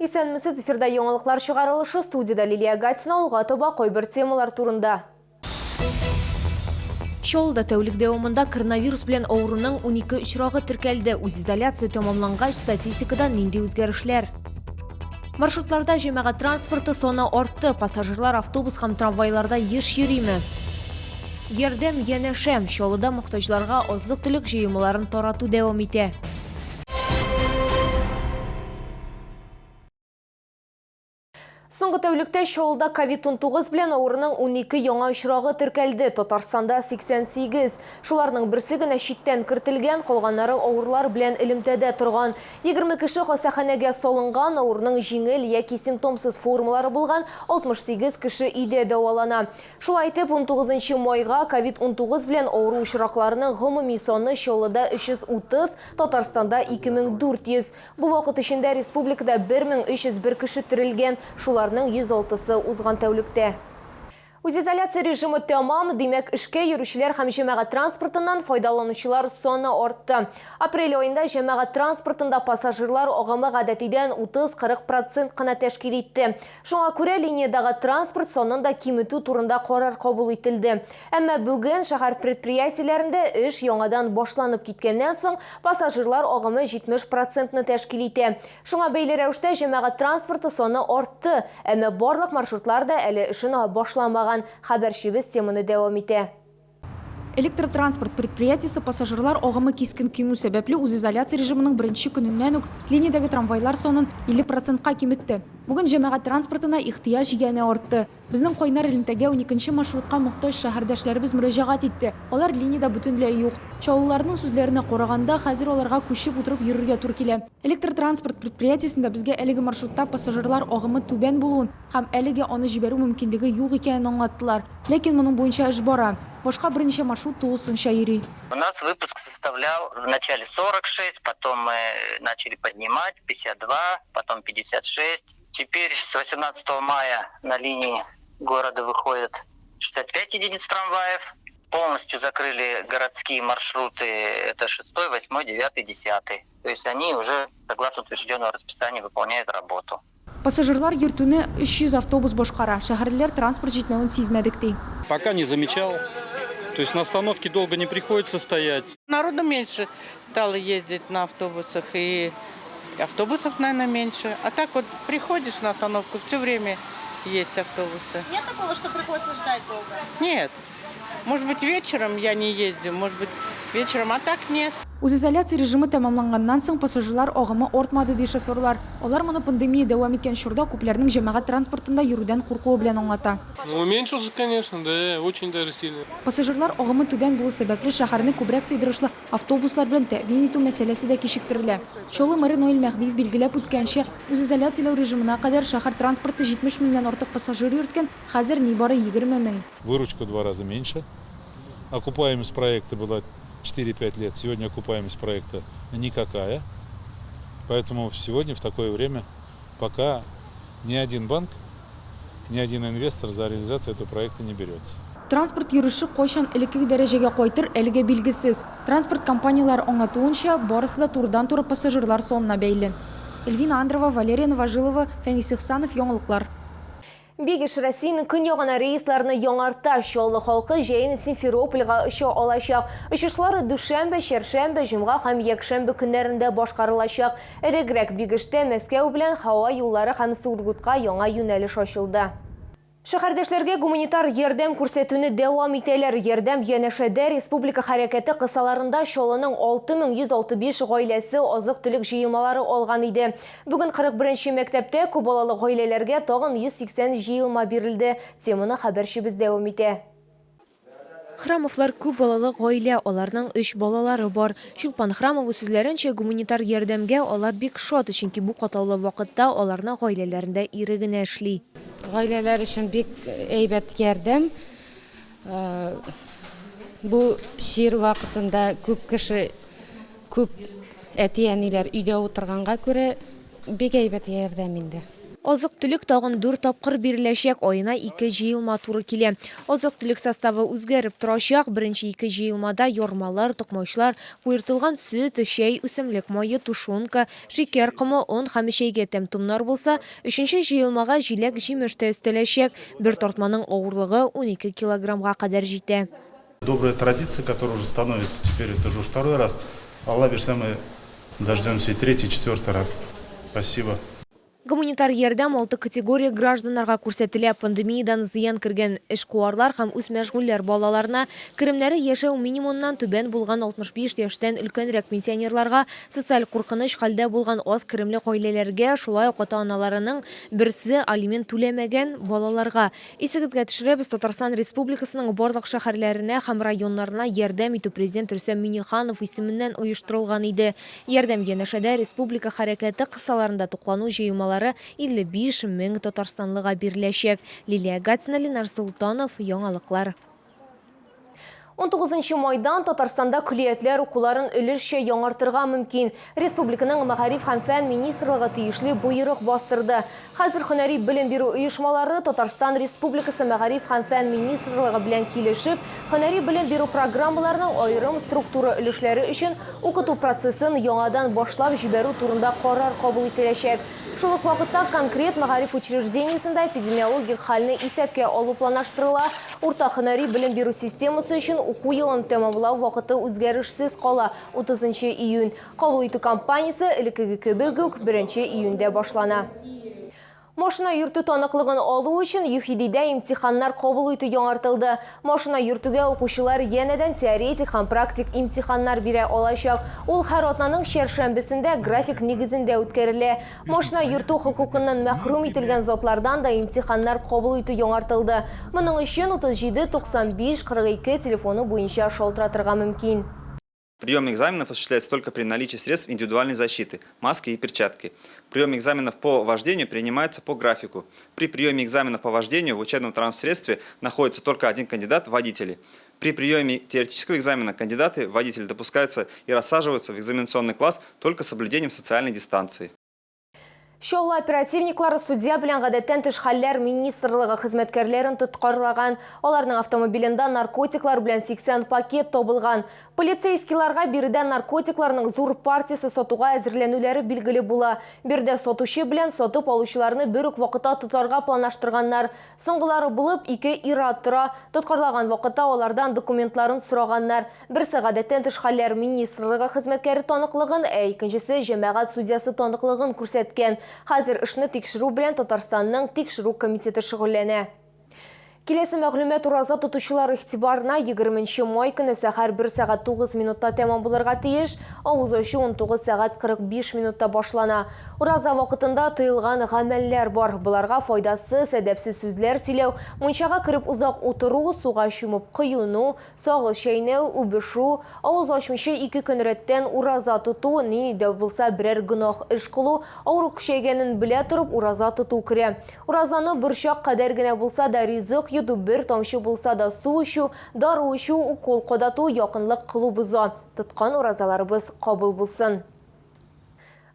Исәнмесез, эфирда яңалыклар чыгарылышы, студиядә Лилия Гатина, алга таба кайбер темалар турында. Чаллыда тәүлек дәвамында коронавирус белән авыруның 12 очрагы теркәлде. Үзизоляция тәмамлангач, статистикада нинди үзгәрешләр? Маршрутларда җәмәгать транспорты саны артты. Пассажирлар автобус һәм трамвайларда еш йөриме? Ярдәм янәшә. Чаллыда мохтаҗларга азык-төлек җыелмаларын тарату дәвам итә. Соңгы тәүлектә Чаллыда ковид-19 белән авыруның 12 яңа очрагы теркәлде, Татарстанда 88. Шуларның берсе генә читтән кертелгән, калганнары авырулар белән элемтәдә торган. 20 кеше хастаханәгә салынган, авыруның җиңел яки симптомсыз формалары булган 68 кеше өйдә дәвалана. Шулай итеп, унтугызынчы майга ковид-унтугыз белән авыру очракларының гомуми саны Чаллыда 330, Татарстанда 2400. Бу вакыт эчендә республикада 1301 кеше терелгән, шуларның 106-сы узган тәүлектә. Үзизоляция режимы тәмам, димәк, эшкә йөрүчеләр һәм җәмәгать транспортыннан файдаланучылар саны артты. Апрель аенда җәмәгать транспортында пассажирлар агымы гадәтидән 30-40 процент кына тәшкил итте. Шуңа күрә линиядәге транспорт санын да киметү турында карар кабул ителде. Әмма бүген шәһәр предприятиеләрендә эш яңадан башланып киткәннән соң, пассажирлар агымы 70 процентны тәшкил итә. Шуңа бәйле рәвештә җәмәгать транспорты саны артты, әмма барлык маршрутлар да әле эшен башламаган. Хәбәрчебез теманы дәвам итә. Электротранспорт предприятиесе пассажирлар агымы кискен кимү сәбәпле үзизоляция режимының беренче көненнән үк линиядәге трамвайлар санын 50 процентка киметте. Бүген җәмәгать транспортына ихтыяҗ янә артты. Безнең кайнар элемтәгә уникенче маршрутка мохтаҗ шәһәрдәшләребез мөрәҗәгать итте. Алар линиядә бөтенләй юк. Чаллыларның сүзләренә караганда, хәзер аларга күчеп утырып йөрергә туры килә. Электротранспорт предприятиесендә безгә әлеге маршрутта пассажирлар агымы түбән булуын һәм әлегә аны җибәрү мөмкинлеге юк икәнен аңлаттылар. Ләкин моның буенча эш бара. Башка берничә маршрут тулысынча йөри. У нас выпуск составлял в начале 46, потом мы начали поднимать 52, потом 56. Теперь с 18 мая на линии города выходит 65 единиц трамваев. Полностью закрыли городские маршруты, это 6, 8, 9, 10. То есть они уже, согласно утвержденного расписания, выполняют работу. Пассажирлар йөртүне 300 автобус башкара. Шәһәрлеләр транспорт җитмәвен сизмәдек, ди. Пока не замечал. То есть на остановке долго не приходится стоять. Народу меньше стало ездить на автобусах, и автобусов, наверное, меньше. А так вот приходишь на остановку, все время есть автобусы. Нет такого, что приходится ждать долго? Нет. Может быть, вечером я не ездю, может быть, вечером, а так нет. Үзизоляция режимы тәмамланганнан соң пассажирлар агымы артмады, ди шоферлар. Алар моны пандемия дәвам иткән чорда күпләрнең җәмәгать транспортында йөрүдән куркуы белән аңлата. Ну, уменьшился, конечно, да, очень даже сильно. Пассажирлар агымы түбән булу сәбәпле, шәһәрне күбрәк сыйдырышлы автобуслар белән тәэмин итү мәсьәләсе дә кичектерелә. Чаллы мэры Наил Мәһдиев билгеләп үткәнчә, үзизоляцияләү режимына кадәр шәһәр транспорты 70 меңнән артык пассажир йөрткән, хәзер нибары 20 мең. Выручка в два раза меньше. Окупаемость проекта была 4-5 лет. Сегодня окупаемость проекта никакая. Поэтому сегодня в такое время пока ни один банк, ни один инвестор за реализацию этого проекта не берется. Транспорт йөреше кайчан элеккеге дәрәҗәгә кайтыр, әлегә билгесез. Транспорт компанияләре аңлатуынча, барысы да турыдан-туры пассажирлар санына бәйле. Эльвина Андрова, Валерия Новожилова, Фәнис Ихсанов, Яңалыклар. Бигеш Россиянең көньягына рейсларны яңарта. Чаллы халкы җәен Симферопольгә оча алачак. Очышлар дүшәмбе, чәршәмбе, җомга һәм якшәмбе көннәрендә башкарылачак. Элегрәк Бигештә Мәскәү белән һава юллары һәм Сургутка яңа юнәлеш ачылды. Шәһәрдәшләргә гуманитар ярдәм күрсәтүне дәвам итәләр. Ярдәм янәшәдә республика хәрәкәте кысаларында Чаллының 6165 гаиләсе азык-төлек җыелмалары алган иде. Бүген 41 нче мәктәптә күпбалалы гаиләләргә тагын 180 җыелма бирелде. Теманы хәбәрчебез дәвам итә. Храмовлар күп балалы гаилә, аларның өч балалары бар. Чулпан Храмова сүзләренчә, гуманитар ярдәмгә алар бик шат, чөнки бу катлаулы вакытта аларның гаиләләрендә ире генә эшли. Гаиләләр өчен бик әйбәт ярдәм. Бу чир вакытында күп кеше Күп әти-әниләр өйдә утырганга күрә, бик әйбәт ярдәм инде. Азык-төлек тагын 4 тапкыр биреләчәк, аена 2 җыелма туры килә. Азык-төлек составы үзгәреп торачак. Беренче 2 җыелмада ярмалар, токмачлар, куертылган сөт, чәй, үсемлек мае, тушенка, шикәр комы, он һәм чәйгә тәм-томнар булса, өченче җыелмага җиләк-җимеш тә өстәләчәк. Бер тартманың авырлыгы 12 килограммга кадәр җитә. Добрая традиция, которая уже становится теперь, это уже второй раз. Алла бирсә, мы дождемся и третий, и четвертый раз. Спасибо. Гуманитар ярдәм алты категория гражданнарга күрсәтелә. Пандемиядән зыян күргән эшкуарлар һәм үзмәшгульләр балаларына, керемнәре яшәү минимумыннан түбән булган 65 яшьтән өлкәнрәк пенсионерларга, социаль куркыныч хәлдә булган аз керемле гаиләләргә, шулай ук ата-аналарының берсе алимент түләмәгән балаларга. Исегезгә төшерәбез, Татарстан Республикасының барлык шәһәрләренә һәм районнарына ярдәм итү Президент Рөстәм Миңнеханов исеменнән оештырылган иде. Ярдәм янәшәдә республика хәрәкәте кысаларында туклану җыелмалары 55 мең татарстанлыга биреләчәк. Лилия Гатина, Ленар Солтанов, Яңалыклар. 19 майдан Татарстанда көллиятләр укуларын өлешчә яңартырга мөмкин. Республиканың Мәгариф һәм фән министрлыгы тиешле боерык бастырды. Хәзер һөнәри белем бирү оешмалары Татарстан Республикасы Мәгариф һәм фән министрлыгы белән килешеп, һөнәри белем бирү программаларының аерым структура өлешләре өчен укыту процессын яңадан башлап җибәрү турында карар кабул ителәчәк. Шул ук вакытта конкрет мәгариф учреждениесендә эпидемиологик хәлне исәпкә алу планлаштырыла. Урта һөнәри белем бирү системасы өчен уку елын тәмамлау вакыты үзгәрешсез кала, 30 нчы июнь. Кабул итү кампаниясе элеккеге кебек үк 1 июньдә башлана. Машина йөртү таныклыгын алу өчен ЮХИДИдә имтиханнар кабул итү яңартылды. Машина йөртүгә укучылар янәдән теоретик һәм практик имтиханнар бирә алачак. Ул һәр атнаның чәршәмбесендә график нигезендә үткәрелә. Машина йөртү хокукыннан мәхрүм ителгән затлардан да имтиханнар кабул итү яңартылды. Моның өчен 37 95 42 телефоны буенча шалтыратырга мөмкин. Прием экзаменов осуществляется только при наличии средств индивидуальной защиты, маски и перчатки. Прием экзаменов по вождению принимается по графику. При приеме экзаменов по вождению в учебном транспортном находится только один кандидат – водители. При приеме теоретического экзамена кандидаты, водители допускаются и рассаживаются в экзаменационный класс только с соблюдением социальной дистанции. Чаллы оперативниклары судья белән гадәттән тыш хәлләр министрлыгы хезмәткәрләрен тоткарлаган. Аларның автомобилендә наркотиклар белән 80 пакет табылган. Полицейскийларга биредә наркотикларның зур партиясе сатуга әзерләнүләре билгеле була. Биредә сатучы белән сатып алучыларны бер үк вакытта тотарга планлаштырганнар. Соңгылары булып ике ир-ат тора. Тоткарлаган вакытта алардан документларын сораганнар. Берсе гадәттән тыш хәлләр министрлыгы хезмәткәре таныклыгын, ә икенчесе җәмәгать судьясы таныклыгын күрсәткән. Хәзер эшне тикшерү белән Татарстанның тикшерү комитеты шөгыльләнә. Киләсе мәгълүмат ураза тотучылар игътибарына 20 нче май көне сәхәр 1 сәгать 9 минутта тәмам булырга тиеш. Авыз ачу 19 сәгать 45 минутта башлана. Ураза вакытында тыелган гамәлләр бар. Боларга файдасыз, әдәпсез сүзләр сөйләү, мунчага кереп озак утыру, суга чумып коену, Сагыз чәйнәү, үбешү, авыз ачмыйча ике көн рәттән ураза тоту, нинди дә булса берәр гөнаһ эш кылу, авыру көчәйгәнен белә торып ураза тоту керә. Уразаны борчак кадәр генә булса да ризык йоту, бер тамчы булса да су эчү, дару эчү, укол кадату, якынлык кылу боза. Тоткан уразаларыбыз кабул булсын.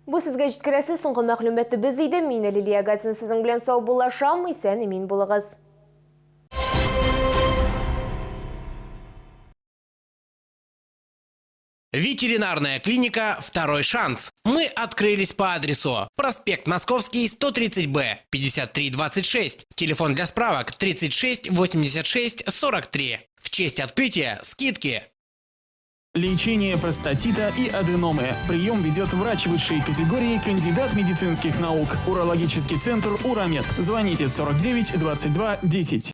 Бу сезгә җиткерәсе соңгы мәгълүматыбыз иде. Мин, Лилия Гатина, сезнең белән саубуллашам. Исән-имин булыгыз. Ветеринарная клиника «Второй шанс». Мы открылись по адресу проспект Московский, 130Б, 5326. Телефон для справок 36 86 43. В честь открытия скидки. Лечение простатита и аденомы. Прием ведет врач высшей категории, кандидат медицинских наук. Урологический центр «Урамед». Звоните 49 22 10.